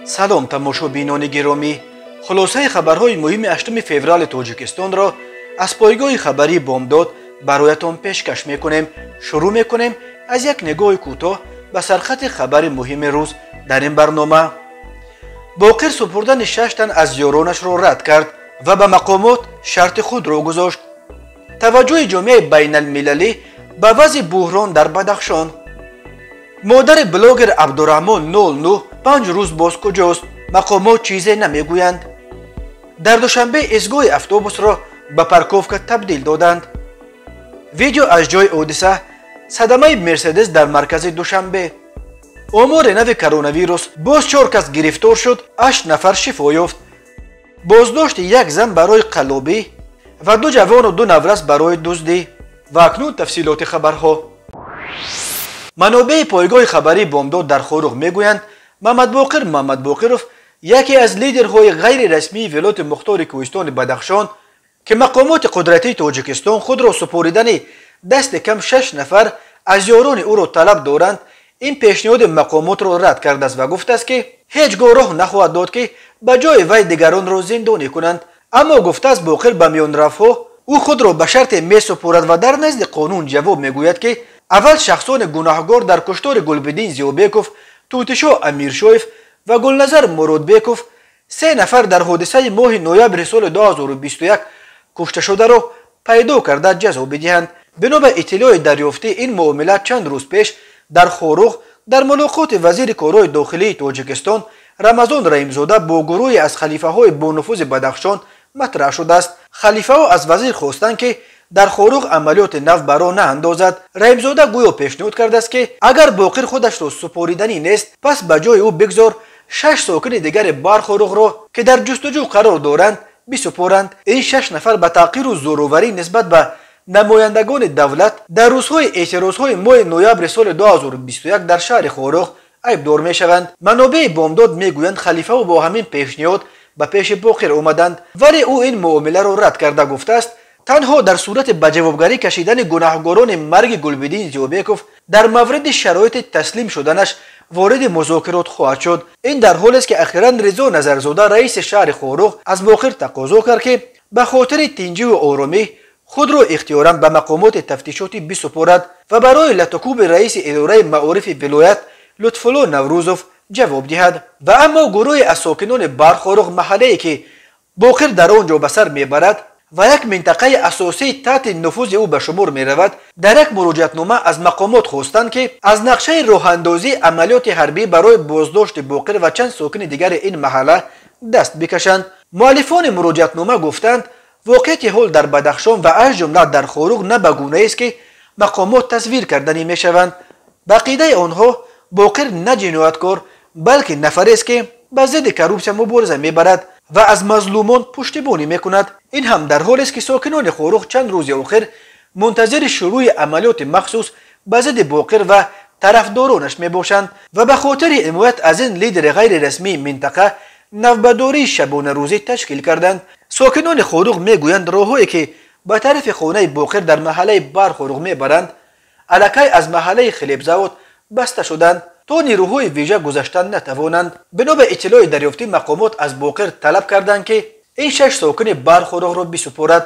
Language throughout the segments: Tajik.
Салом, тамошобинони гиромӣ. Хулосаи хабарҳои муҳими 8 феврали Тоҷикистонро аз пойгоҳи хабарии Бомдод бароятон пешкаш мекунем. Шурӯъ мекунем аз як нигоҳи кӯтоҳ ба сархати хабари муҳими рӯз дар ин барнома. Боқир супурдани 6 тан аз ёронашро рад кард ва ба мақомот шарти худро гузошт. Таваҷҷӯҳи ҷомеаи байналмилалӣ ба вазъи буҳрон дар Бадахшон. Модари блогер Абдураҳмон 09 5 рӯз боз куҷост? Мақомот чизе намегӯянд. Дар Душанбе истгоҳи автобусро ба парковка табдил доданд. Видео аз ҷои ҳодиса: садамаи Мерседес дар маркази Душанбе. Омори нави коронавирус: боз 4 кас гирифтор шуд, 8 нафар шифо ёфт. Боздошти як зан барои қаллобӣ ва 2 ҷавону 2 наврас барои дуздӣ. Ва акнун тафсилоти хабарҳо. Манобеи пойгоҳи хабарии Бомдод дар Хоруғ мегӯянд, Мамадбоқир Мамадбоқиров, яке аз лидерҳои ғайрирасмии вилояти мухтори Кӯҳистони Бадахшон, ки мақомоти қудратии Тоҷикистон худро супоридани дасти кам 6 нафар аз ёрони ӯро талаб доранд, ин пешниҳоди мақомотро рад кардааст ва гуфтааст, ки ҳеҷ гоҳ роҳ нахоҳад дод, ки ба ҷои вай дигаронро зиндонӣ кунанд. Аммо гуфтааст Боқир ба миёнравҳо, ӯ худро ба шарте месупорад ва дар назди қонун ҷавоб мегӯяд, ки аввал шахсони гунаҳгор дар куштори Гулбиддин Зиёбеков, Тутишо Амиршоев ва Гулназар Муродбеков, 3 нафар дар ҳодисаи моҳи ноябри соли 2021 кушташударо пайдо карда ҷазо бидиҳанд. Бино ба иттилои дарёфтӣ, ин муомила чанд рӯз пеш дар Хоруғ дар мулоқоти вазири корҳои дохилии Тоҷикистон Рамазон Раимзода бо гурӯҳе аз халифаҳои бонуфузи Бадахшон матраҳ шудааст. Халифаҳо аз вазир хостанд, ки дар Хоруғ амалиёти нав ба роҳ наандозад. Раимзода гӯё пешниҳод кардааст, ки агар Боқир худашро супориданӣ нест, пас ба ҷои ӯ бигзор 6 сокини дигари Бархоруғро, ки дар ҷустуҷӯ қарор доранд, бисупоранд. Ин 6 нафар ба таъқиру зӯроварӣ нисбат ба намояндагони давлат дар рӯзҳои эътирозҳои моҳи ноябри соли 2021 дар шаҳри Хоруғ айбдор мешаванд. Манобеи Бомдод мегӯянд, халифаҳо бо ҳамин пешниҳод ба пеши Боқир омаданд, вале ӯ ин муомиларо рад карда гуфтааст, танҳо дар сурати ба ҷавобгарӣ кашидани гунаҳгорони марги Гулбиддин Зиёбеков дар мавриди шароити таслим шуданаш вориди музокирот хоҳад шуд. Ин дар ҳолест, ки ахиран Ризо Назарзода, раиси шаҳри Хоруғ, аз Боқир тақозо кард, ки ба хотири тинҷиву оромӣ худро ихтиёран ба мақомоти тафтишотӣ бисупорад ва барои латукуби раиси идораи маорифи вилоят Лутфулло Наврӯзов ҷавоб диҳад. Ва аммо гурӯҳе аз сокинони Бархоруғ, маҳаллае ки Боқир дар он ҷо ба сар мебарад ва як минтақаи асосии таҳти нуфузи ӯ ба шумор меравад, дар як муроҷиатнома аз мақомот хостанд, ки аз нақшаи роҳандозии амалиёти ҳарбӣ барои боздошти Боқир ва чанд сокини дигари ин маҳалла даст бикашанд. Муаллифони муроҷиатнома гуфтанд, воқеияти ҳол дар Бадахшон ва аз ҷумла дар Хоруғ на ба гунаест, ки мақомот тасвир карданӣ мешаванд. Ба ақидаи онҳо Боқир на ҷинояткор, балки нафарест, ки ба зидди коррупсия мубориза мебарад ва аз мазлумон пуштибонӣ мекунад. Ин ҳам дар ҳолест, ки сокинони Хоруғ чанд рӯзи охир мунтазири шурӯъи амалиёти махсус ба зидди Боқир ва тарафдоронаш мебошанд ва ба хотири ҳимоят аз ин лидери ғайрирасмии минтақа навбадории шабонарӯзӣ ташкил карданд. Сокинони Хоруғ мегӯянд, роҳҳое ки ба тарафи хонаи Боқир дар маҳаллаи Бархоруғ мебаранд, аллакай аз маҳаллаи Хлебзавод баста шуданд, то нерӯҳои вижа гузаштан натавонанд. Бино ба иттилои дарёфтӣ, мақомот аз Боқир талаб карданд, ки ин 6 сокини Бархоруғро бисупорад: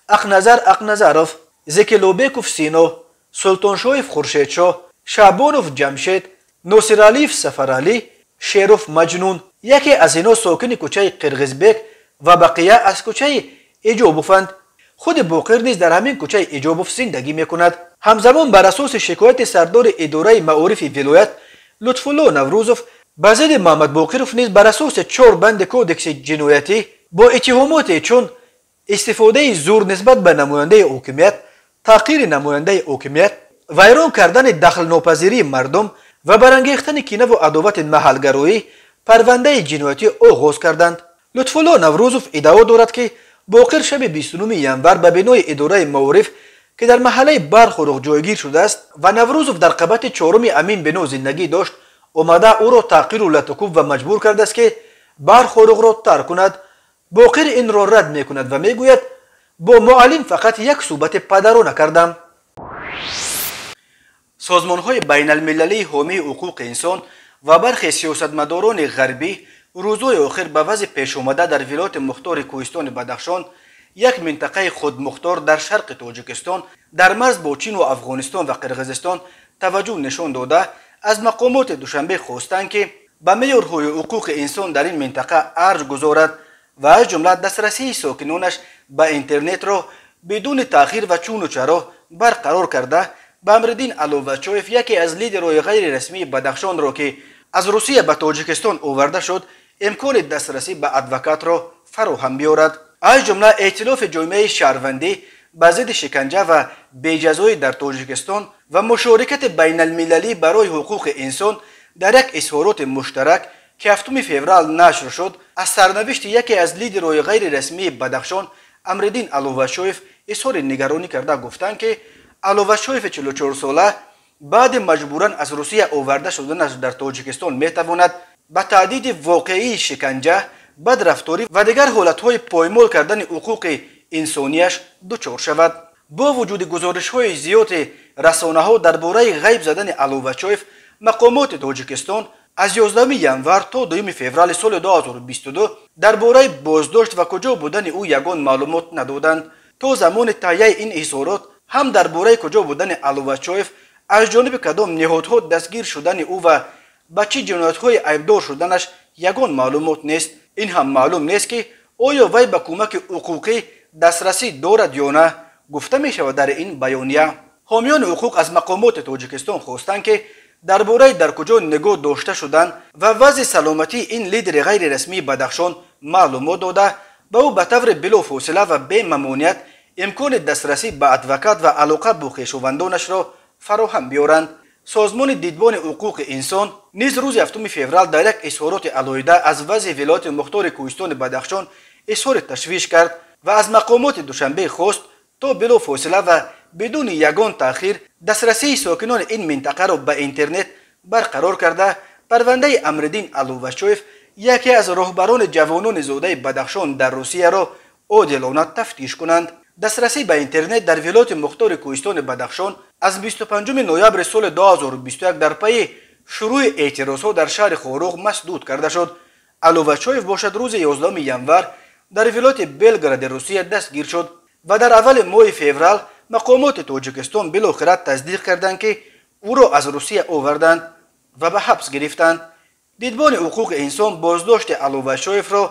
Ақназар Ақназаров, Зекилобеков Сино, Султоншоев Хуршедшоҳ, Шаъбонов Ҷамшед, Носиралиев Сафаралӣ, Шеров Маҷнун. Яке аз инҳо сокини кӯчаи Қирғизбек ва бақия аз кӯчаи Иҷобованд. Худи Боқир низ дар ҳамин кӯчаи Иҷобов зиндагӣ мекунад. Ҳамзамон бар асоси шикояти сардори идораи маорифи вилоят Лутфулло Наврӯзов ба зидди Мамадбоқиров низ бар асоси 4 банди кодекси ҷиноятӣ бо иттиҳомоте чун истифодаи зур нисбат ба намояндаи ҳокимият, таъқири намояндаи ҳокимият, вайрон кардани дахлнопазирии мардум ва барангехтани кинаву адовати маҳалгароӣ парвандаи ҷиноятӣ оғоз карданд. Лутфулло Наврӯзов иддао дорад, ки Боқир шаби 29 январ ба бинои идораи маориф, ки дар маҳаллаи Бархоруғ ҷойгир шудааст ва Наврӯзов дар қабати 4-уми ҳамин бино зиндагӣ дошт, омада ӯро таъқиру латукуб ва маҷбур кардааст, ки Бархоруғро тарк кунад. Боқир инро рад мекунад ва мегӯяд, бо муаллим фақат як суҳбати падарона кардам. Созмонҳои байналмилалии ҳомии ҳуқуқи инсон ва бархе сиёсатмадорони ғарбӣ рӯзҳои охир ба вазъи пешомада дар вилояти мухтори Кӯҳистони Бадахшон, як минтақаи худмухтор дар шарқи Тоҷикистон дар марз бо Чину Афғонистон ва Қирғизистон таваҷҷӯҳ нишон дода, аз мақомоти Душанбе хостанд, ки ба меъёрҳои ҳуқуқи инсон дар ин минтақа арҷ гузорад ва аз ҷумла дастрасии сокинонаш ба интернетро бидуни таъхир ва чуну чаро барқарор карда, ба Амриддин Аловачоев, яке аз лидерҳои ғайрирасмии Бадахшонро, ки аз Русия ба Тоҷикистон оварда шуд, имкони дастрасӣ ба адвокатро фароҳам биёрад. Аз ҷумла эътилофи ҷомеаи шаҳрвандӣ ба зидди шиканҷа ва беҷазоӣ дар Тоҷикистон ва мушорикати байналмилалӣ барои ҳуқуқи инсон дар як изҳороти муштарак, ки 7 феврал нашр шуд, аз сарнавишти яке аз лидерҳои ғайрирасмии Бадахшон Амриддин Аловачоев изҳори нигаронӣ карда гуфтанд, ки Аловачоеви 44сола баъди маҷбуран аз Русия оварда шуданаш дар Тоҷикистон метавонад ба таъдиди воқеии шиканҷа, бадрафторӣ ва дигар ҳолатҳои поймол кардани ҳуқуқи инсонияш дучор шавад. Бо вуҷуди гузоришҳои зиёди расонаҳо дар бораи ғайб задани Аловачоев, мақомоти Тоҷикистон аз 11 январ то 2 феврали соли 2022 дар бораи боздошт ва куҷо будани ӯ ягон маълумот надоданд. То замони таҳияи ин изҳорот ҳам дар бораи куҷо будани Аловачоев, аз ҷониби кадом ниҳодҳо дастгир шудани ӯ ва ба чӣ ҷиноятҳои айбдор шуданаш ягон маълумот нест. Ин ҳам маълум нест, ки оё вай ба кӯмаки ҳуқуқӣ дастрасӣ дорад ё на, гуфта мешавад дар ин баёния. Ҳомиёни ҳуқуқ аз мақомоти Тоҷикистон хостанд, ки дар бораи дар куҷо нигоҳ дошта шудан ва вазъи саломатии ин лидери ғайрирасмии Бадахшон маълумот дода, ба ӯ ба таври билофосила ва бемамоният имкони дастрасӣ ба адвокат ва алоқа бо хешовандонашро фароҳам биёранд. Созмони дидбони ҳуқуқи инсон низ рӯзи 7 феврал дар як изҳороти алоҳида аз вазъи вилояти мухтори Кӯҳистони Бадахшон изҳори ташвиш кард ва аз мақомоти Душанбе хост, то билофосила ва бидуни ягон таъхир дастрасии сокинони ин минтақаро ба интернет барқарор карда, парвандаи Амриддин Аловачоев, яке аз роҳбарони ҷавонони зодаи Бадахшон дар Русияро одилона тафтиш кунанд. Дастрасӣ ба интернет дар вилояти мухтори Кӯҳистони Бадахшон аз 25 ноябри соли 2021 дар пайи шурӯи эътирозҳо дар шаҳри Хоруғ масдуд карда шуд. Аловачоев бошад рӯзи 11 январ дар вилояти Белгради Русия дастгир шуд ва дар аввали моҳи феврал мақомоти Тоҷикистон билохира тасдиқ карданд, ки ӯро аз Русия оварданд ва ба ҳабс гирифтанд. Дидбони ҳуқуқи инсон боздошти Аловачоевро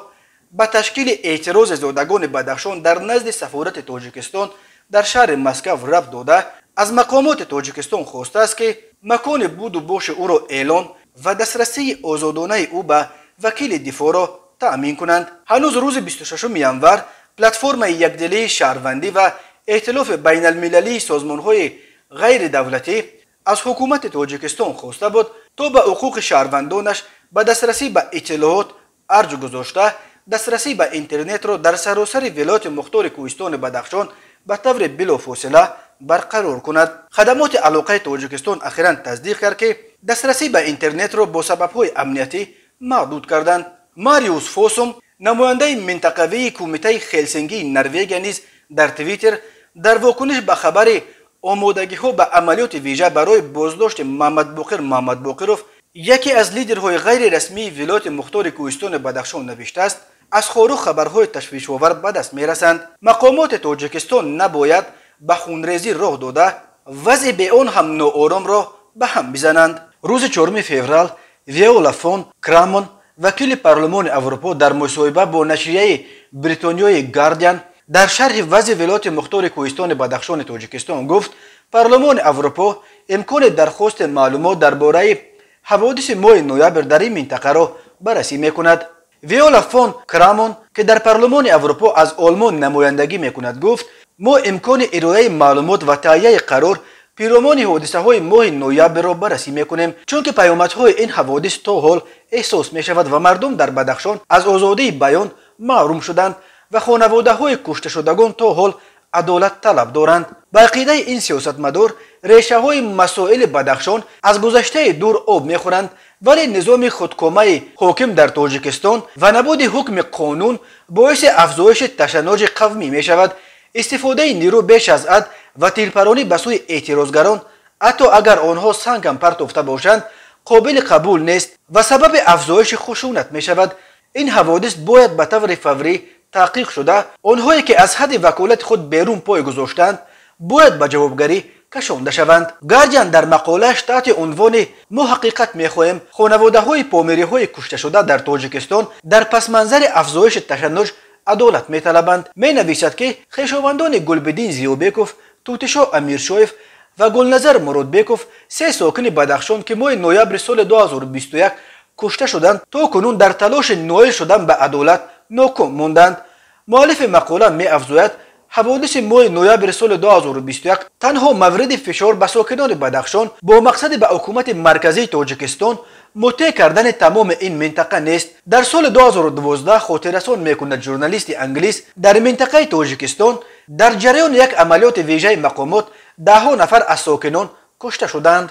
ба ташкили эътирози зодагони Бадахшон дар назди сафорати Тоҷикистон дар шаҳри Москав рабт дода, аз мақомоти Тоҷикистон хостааст, ки макони буду боши ӯро эълон ва дастрасии озодонаи ӯ ба вакили дифоъро таъмин кунанд. Ҳанӯз рӯзи 26 январ платформаи якдилии шаҳрвандӣ ва эътилофи байналмилалии созмонҳои ғайридавлатӣ аз ҳукумати Тоҷикистон хоста буд, то ба ҳуқуқи шаҳрвандонаш ба дастрасӣ ба иттилоот арҷ гузошта, дастрасӣ ба интернетро дар саросари вилояти мухтори Кӯҳистони Бадахшон ба таври билофосила барқарор кунад. Хадамоти алоқаи Тоҷикистон ахиран тасдиқ кард, ки дастрасӣ ба интернетро бо сабабҳои амниятӣ маҳдуд карданд. Мариус Фосум, намояндаи минтақавии кумитаи Хелсингии Норвегия, низ дар Твиттер дар вокуниш ба хабари омодагиҳо ба амалиёти вижа барои боздошти Мамадбоқир Мамадбоқиров, яке аз лидерҳои ғайрирасмии вилояти мухтори Кӯҳистони Бадахшон, навиштааст: аз Хоруғ хабарҳои ташвишовар ба даст мерасанд. Мақомоти Тоҷикистон набояд ба хунрезӣ роҳ дода, вазъи беон ҳам нооромро ба ҳам бизананд. Рӯзи 4 феврал Виола фон Крамон, вакили парлумони Аврупо, дар мусоҳиба бо нашрияи бритониёи Гардиан дар шарҳи вазъи вилояти мухтори Кӯҳистони Бадахшони Тоҷикистон гуфт, парлумони Аврупо имкони дархости маълумот дар бораи ҳаводиси моҳи ноябр дар ин минтақаро баррасӣ мекунад. Виола фон Крамон, ки дар парлумони Аврупо аз Олмон намояндагӣ мекунад, гуфт: мо имкони ироаи маълумот ва таҳияи қарор пиромони ҳодисаҳои моҳи ноябрро баррасӣ мекунем, чунки паёмадҳои ин ҳаводис то ҳол эҳсос мешавад ва мардум дар Бадахшон аз озодии баён маҳрум шуданд ва хонаводаҳои кушташудагон то ҳол адолат талаб доранд. Ба ақидаи ин сиёсатмадор, решаҳои масоили Бадахшон аз гузаштаи дур об мехӯранд, вале низоми худкомаи ҳоким дар Тоҷикистон ва набуди ҳукми қонун боиси афзоиши ташаннуҷи қавмӣ мешавад. Истифодаи нерӯ беш аз ҳад ва тирпаронӣ ба сӯи эътирозгарон, ҳатто агар онҳо сангам партофта бошанд, қобили қабул нест ва сабаби афзоиши хушунат мешавад. Ин ҳаводис бояд ба таври фаврӣ таҳқиқ шуда, онҳое ки аз ҳадди ваколати худ берун пой гузоштанд, бояд ба ҷавобгарӣ кашонда шаванд. Гарчанд дар мақолааш таҳти унвони «Мо ҳақиқат мехоҳем» хонаводаҳои помириҳои кушташуда дар Тоҷикистон дар пасманзари афзоиши ташаннуҷ адолат металабанд, менависад ки хешовандони Гулбиддин Зиёбеков, Тутишо Амиршоев ва Гулназар Муродбеков, се сокини Бадахшон, ки моҳи ноябри соли 2021 кушта шуданд, то кунун дар талоши ноил шудан ба адолат ноком монданд. Муаллифи мақола меафзояд, ҳаводиси моҳи ноябри соли 2021 танҳо мавриди фишор ба сокинони Бадахшон бо мақсади ба ҳукумати марказии Тоҷикистон мутеъ кардани тамоми ин минтақа нест. Дар соли 2012, хотиррасон мекунад журналисти англис, дар минтақаи Тоҷикистон дар ҷараёни як амалиёти вижаи мақомот даҳҳо нафар аз сокинон кушта шуданд.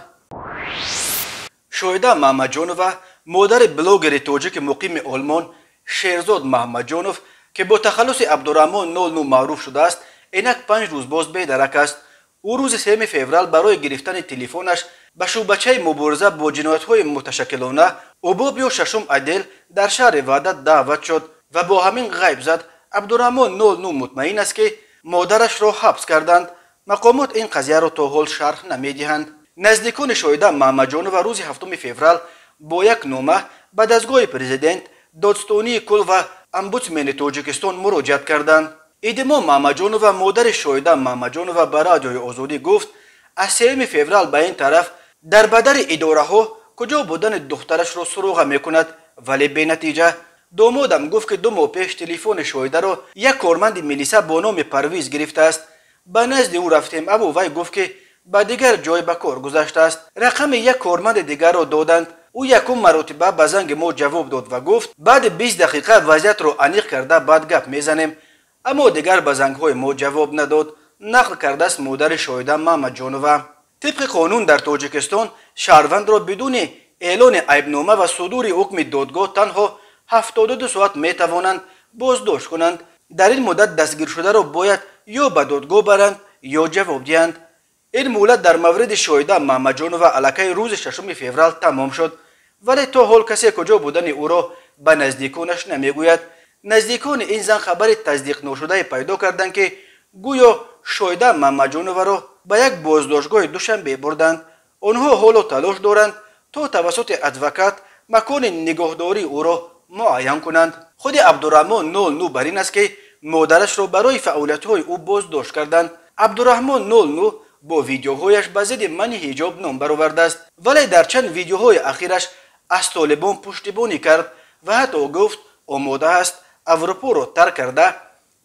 Шоида Маҳмадҷонова, модари блогери тоҷики муқими Олмон Шерзод Маҳмадҷонов, ки бо тахаллуси Абдураҳмон 09 маъруф шудааст, инак 5 рӯз боз бедарак аст. Ӯ рӯзи 3 феврал барои гирифтани телефонаш ба шӯъбачаи мубориза бо ҷиноятҳои муташаккилона убоб ё шашум отдел дар шаҳри Ваҳдат даъват шуд ва бо ҳамин ғайб зад. Абдураҳмон 09 мутмаин аст, ки модарашро ҳабс карданд. Мақомот ин қазияро то ҳол шарҳ намедиҳанд. Наздикони Шоида Маҳмадҷонова рӯзи 7 феврал бо як нома ба дастгоҳи президент, додстонии кул ва омбудсмени Тоҷикистон муроҷиат карданд. Идимо Маҳмадҷонова, модари Шоида Маҳмадҷонова, ба Радиои Озодӣ гуфт, аз 3 феврал ба ин тараф дар бадари идораҳо куҷо будани духтарашро суроға мекунад, вале бенатиҷа. Домодам гуфт, ки 2 моҳ пеш телефони Шоидаро як корманди милиса бо номи Парвиз гирифтааст. Ба назди ӯ рафтем, аммо вай гуфт, ки ба дигар ҷой ба кор гузаштааст. Рақами як корманди дигарро доданд. Ӯ якум маротиба ба занги мо ҷавоб дод ва гуфт, баъди 20 дақиқа вазъиятро аниқ карда баъд гап мезанем. Аммо дигар ба зангҳои мо ҷавоб надод, нақл кардааст модари Шоида Маҳмадҷонова. Тибқи қонун дар Тоҷикистон шаҳрвандро бидуни эълони айбнома ва судури ҳукми додгоҳ танҳо 72 соат метавонанд боздошт кунанд. Дар ин муддат дастгиршударо бояд ё ба додгоҳ баранд, ё ҷавоб диҳанд. Ин муҳлат дар мавриди Шоида Маҳмадҷонова аллакай рӯзи 6 феврал тамом шуд, вале то ҳол касе куҷо будани ӯро ба наздиконаш намегӯяд. Наздикони ин зан хабари тасдиқношудае пайдо карданд, ки гӯё Шоида Маҳмадҷоноваро ба як боздоштгоҳи Душанбе бурданд. Онҳо ҳоло талош доранд, то тавассути адвокат макони нигоҳдории ӯро муайян кунанд. Худи Абдураҳмон 09 бар ин аст, ки модарашро барои фаъолиятҳои ӯ боздошт карданд. Абдураҳмон 09 бо видеоҳояш ба зидди манъи ҳиҷоб ном баровардааст, вале дар чанд видеоҳои ахираш аз толибон пуштибонӣ кард ва ҳатто гуфт, омода аст Аврупоро тарк карда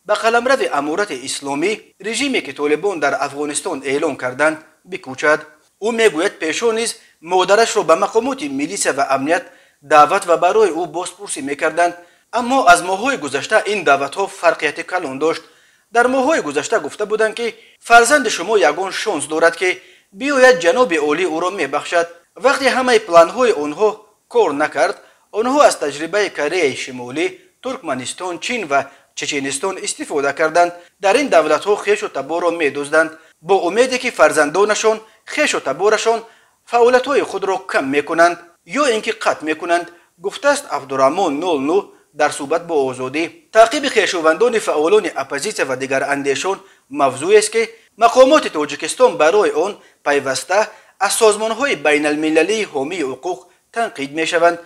ба қаламрави Аморати Исломӣ, режиме ки толибон дар Афғонистон эълон карданд, бикӯчад. Ӯ мегӯяд, пешо низ модарашро ба мақомоти милисия ва амният даъват ва барои ӯ бозпурсӣ мекарданд, аммо аз моҳҳои гузашта ин даъватҳо фарқияти калон дошт. Дар моҳҳои гузашта гуфта буданд, ки фарзанди шумо ягон шонс дорад, ки биёяд ҷаноби олӣ ӯро мебахшад. Вақте ҳамаи планҳои онҳо кор накард, онҳо аз таҷрибаи Кореяи Шимолӣ, Туркманистон, Чин ва Чеченистон истифода карданд. Дар ин давлатҳо хешу таборро медузданд бо умеде, ки фарзандонашон, хешу таборашон фаъолиятҳои худро кам мекунанд ё ин ки қатъ мекунанд, гуфтааст Абдураҳмон 09 дар суҳбат бо Озодӣ. Таъқиби хешовандони фаъолони оппозитсия ва дигарандешон мавзӯест, ки мақомоти Тоҷикистон барои он пайваста аз созмонҳои байналмилалии ҳомии ҳуқуқ танқид мешаванд.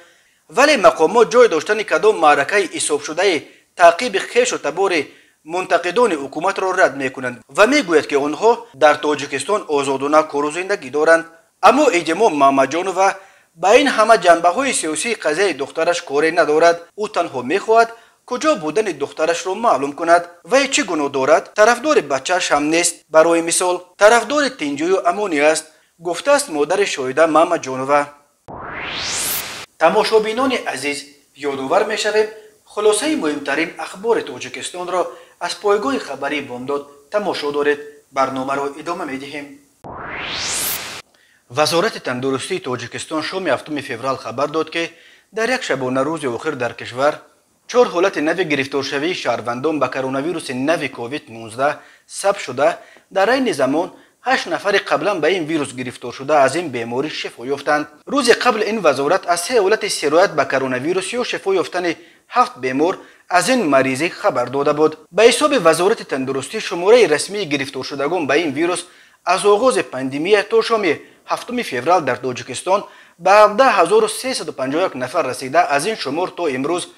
Вале мақомот ҷой доштани кадом маъракаи ҳисобшудаи таъқиби хешу табори мунтақидони ҳукуматро рад мекунанд ва мегӯяд, ки онҳо дар Тоҷикистон озодона кору зиндагӣ доранд. Аммо Идимо Маҳмадҷонова ба ин ҳама ҷанбаҳои сиёсии қазияи духтараш коре надорад. Ӯ танҳо мехоҳад куҷо будани духтарашро маълум кунад. Вай чӣ гуноҳ дорад? Тарафдори бачааш ҳам нест. Барои мисол, тарафдори тинҷию амонӣ аст, гуфтааст модари Шоида Маҳмадҷонова. Тамошобинони азиз, ёдовар мешавем, хулосаи муҳимтарин ахбори Тоҷикистонро аз пойгоҳи хабарии Бомдод тамошо доред. Барномаро идома медиҳем. Вазорати тандурустии Тоҷикистон шоми 7 феврал хабар дод, ки дар як шабонарӯзи охир дар кишвар 4 ҳолати нави гирифторшавии шаҳрвандон ба коронавируси нави COVID-19 сабт шуда, дар айни замон 8 нафари қаблан ба ин вирус гирифтор шуда аз ин беморӣ шифо ёфтанд. Рӯзи қабл ин вазорат аз 3 ҳолати сироят ба коронавирус ё шифо ёфтани 7 бемор аз ин маризӣ хабар дода буд. Ба ҳисоби Вазорати тандурустӣ, шумораи расмии гирифторшудагон ба ин вирус аз оғози пандемия то шоми 7 феврал дар Тоҷикистон ба 17351 нафар расида, аз ин шумор то имрӯз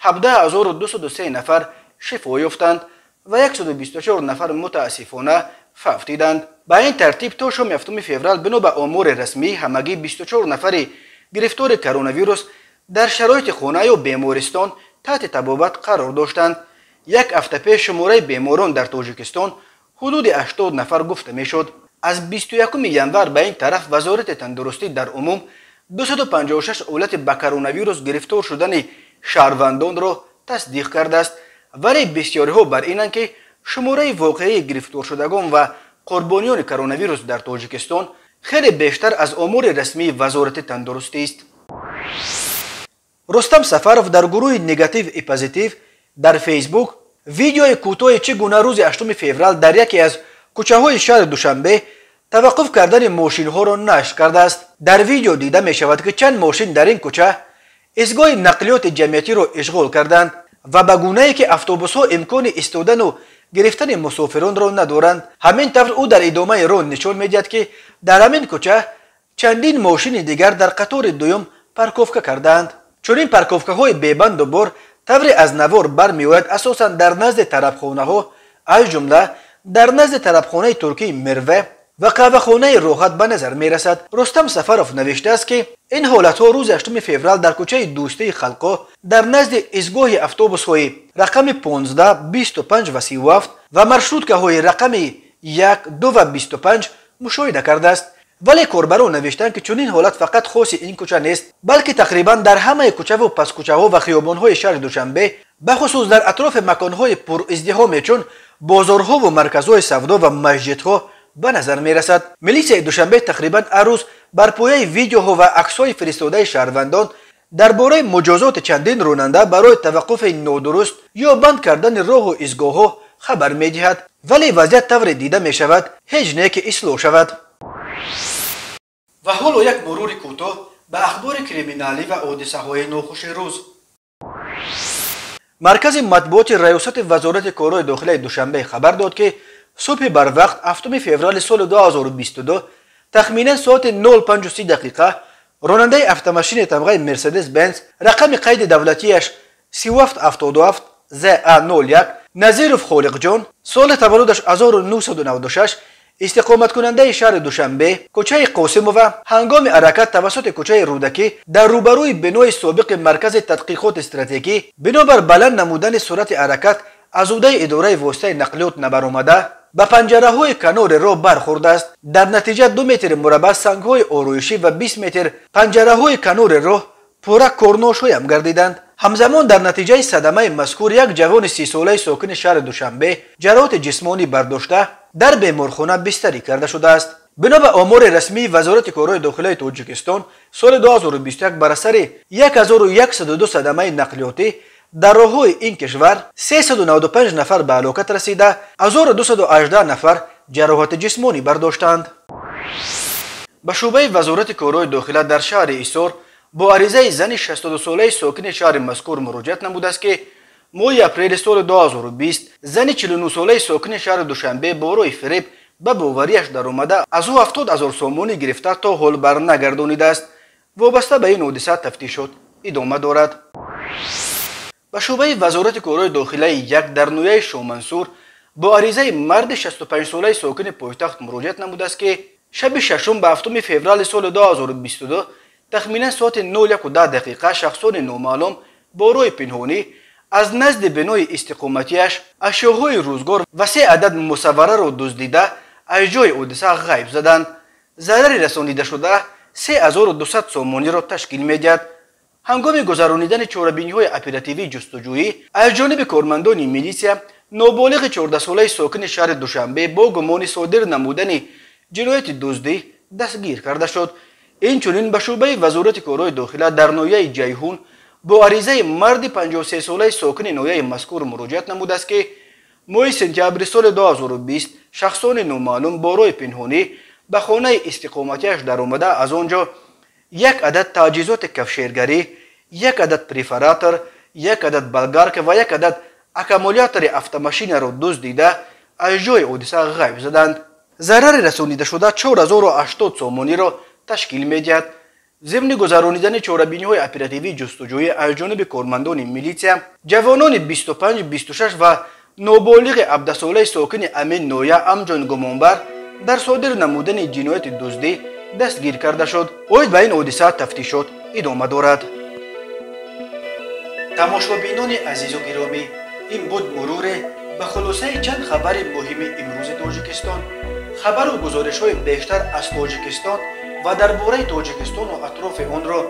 17203 нафар шифо ёфтанд ва 124 нафар мутаассифона фавтиданд. Ба ин тартиб то шоми 7 феврал бино ба омори расмӣ ҳамагӣ 24 нафари гирифтори коронавирус дар шароити хона ё бемористон таҳти табобат қарор доштанд. Як ҳафта пеш шумораи беморон дар Тоҷикистон ҳудуди 80 нафар гуфта мешуд. Аз 21 январ ба ин тараф Вазорати тандурустӣ дар умум 256 ҳолати ба коронавирус гирифтор шудани шаҳрвандонро тасдиқ кардааст, вале бисёриҳо бар инанд, ки шумораи воқеии гирифторшудагон ва қурбониёни коронавирус дар Тоҷикистон хеле бештар аз омори расмии Вазорати тандурустист. Рустам Сафаров дар гурӯҳи «Негатив и позитив» дар Фейсбук видеои кӯтоҳи чӣ гуна рӯзи 8 феврал дар яке аз кӯчаҳои шаҳри Душанбе таваққуф кардани мошинҳоро нашр кардааст. Дар видео дида мешавад, ки чанд мошин дар ин кӯча истгоҳи нақлиёти ҷамъиятиро ишғол карданд ва ба гунае ки автобусҳо имкони истодану гирифтани мусофиронро надоранд. Ҳамин тавр ӯ дар идомаи роҳ нишон медиҳад, ки дар ҳамин кӯча чандин мошини дигар дар қатори дуюм парковка кардаанд. Чунин парковкаҳои бебанду бор тавре аз навор бармеояд, асосан дар назди тарабхонаҳо, аз ҷумла дар назди тарабхонаи туркии Мерве ва қаҳвахонаи Роҳат ба назар мерасад. Рустам Сафаров навиштааст, ки ин ҳолатҳо рӯзи 8 феврал дар кӯчаи Дӯстии халқҳо дар назди истгоҳи автобусҳои рақами 15, 25 ва 37 ва маршруткаҳои рақами 1, 2 ва 25 мушоҳида кардааст. Вале корбарон навиштанд, ки чунин ҳолат фақат хоси ин кӯча нест, балки тақрибан дар ҳамаи кӯчаву паскӯчаҳо ва хиёбонҳои шаҳри Душанбе, бахусус дар атрофи маконҳои пуриздиҳоме чун бозорҳову марказҳои савдо ва масҷидҳо ба назар мерасад. Милисияи Душанбе тақрибан ҳар рӯз бар пояи видеоҳо ва аксҳои фиристодаи шаҳрвандон дар бораи муҷозоти чандин ронанда барои таваққуфи нодуруст ё банд кардани роҳу истгоҳҳо хабар медиҳад, вале вазъият тавре дида мешавад, ҳеҷ не ки ислоҳ шавад. Ва ҳоло як мурури кӯтоҳ ба ахбори криминалӣ ва ҳодисаҳои нохуши рӯз. Маркази матбуоти Раёсати Вазорати корҳои дохилаи Душанбе хабар дод, ки субҳи барвақт 7 феврали соли 2022 тахминан соати 05:30 дақиқа ронандаи автомашини тамғаи Мерседес Бенз рақами қайди давлатиаш 3777 ЗА01 Назиров Холиқҷон, соли таваллудаш 1996, истиқоматкунандаи шаҳри Душанбе, кӯчаи Қосимова, ҳангоми ҳаракат тавассути кӯчаи Рӯдакӣ дар рӯбарӯи бинои собиқи Маркази тадқиқоти стратегӣ бинобар баланд намудани суръати ҳаракат аз ӯдаи идораи воситаи нақлиёт набаромада ба панҷараҳои канори роҳ бархӯрдааст. Дар натиҷа 2 метри мураббаъ сангҳои ороишӣ ва 20 метр панҷараҳои канори роҳ пурра корношоям гардиданд. Ҳамзамон дар натиҷаи садамаи мазкур як ҷавони 30-солаи сокини шаҳри Душанбе ҷароҳати ҷисмонӣ бардошта дар беморхона бистарӣ карда шудааст. Бино ба омори расмии Вазорати корҳои дохилаи Тоҷикистон, соли 2021 бар асари 1102 садамаи нақлиётӣ дар роҳҳои ин кишвар 395 нафар ба ҳалокат расида, 1218 нафар ҷароҳати ҷисмонӣ бардоштанд. Ба шӯъбаи Вазорати корҳои дохила дар шаҳри Ҳисор бо аризаи зани 62-солаи сокини шаҳри мазкур муроҷиат намудааст, ки моҳи апрели соли 2020 зани 49-солаи сокини шаҳри Душанбе бо роҳи фиреб ба боварияш даромада аз ӯ 70 000 сомонӣ гирифта то ҳол барнагардонидааст. Вобаста ба ин ҳодиса тафтишот идома дорад. Ба шӯъбаи Вазорати корҳои дохилаи як дар ноҳияи Шоҳмансур бо аризаи марди 65-солаи сокини пойтахт муроҷиат намудааст, ки шаби 6 ба 7 феврали соли 2022 тахминан соати 01:10 дақиқа шахсони номаълум бо роҳи пинҳонӣ аз назди бинои истиқоматиаш ашёҳои рӯзгор ва 3 адад мусаввараро дуздида аз ҷои ҳодиса ғайб заданд. Зарари расонидашуда 3200 сомониро ташкил медиҳад. Ҳангоми гузаронидани чорабиниҳои оперативии ҷустуҷӯӣ аз ҷониби кормандони милисия ноболиғи 14-солаи сокини шаҳри Душанбе бо гумони содир намудани ҷинояти дуздӣ дастгир карда шуд. Инчунин ба шӯъбаи Вазорати корҳои дохила дар ноҳияи Ҷайҳун бо аризаи марди 53-солаи сокини ноҳияи мазкур муроҷиат намудааст, ки моҳи сентябри соли 2020 шахсони номаълум бо роҳи пинҳонӣ ба хонаи истиқоматиаш даромада аз он ҷо як адад таҷҳизоти кафшергарӣ, як адад префаратор, Як адад болгарка ва як адад аккумулятори автомашинаро дуздида, аз ҷои ҳодиса ғайб заданд. Зарари расонидашуда 4080 сомониро ташкил медиҳад. Зимни гузаронидани чорабиниҳои оперативии ҷустуҷӯӣ аз ҷониби кормандони милитсия, ҷавонони 25, 26 ва ноболиғи 17-солаи сокини амин ноҳия ҳамчун гумонбар дар содир намудани ҷинояти дуздӣ дастгир карда шуд. Оид ба ин ҳодиса тафтишот идома дорад. Тамошобинони азизу гиромӣ, ин буд муруре ба хулосаи чанд хабари муҳими имрӯзи Тоҷикистон. Хабару гузоришҳои бештар аз Тоҷикистон ва дар бораи Тоҷикистону атрофи онро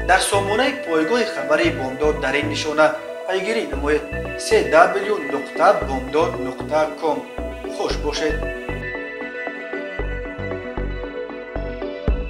дар сомонаи пойгоҳи хабарии Бомдод дар ин нишона пайгирӣ намоед: cw.bomdod.com. Хуш бошед.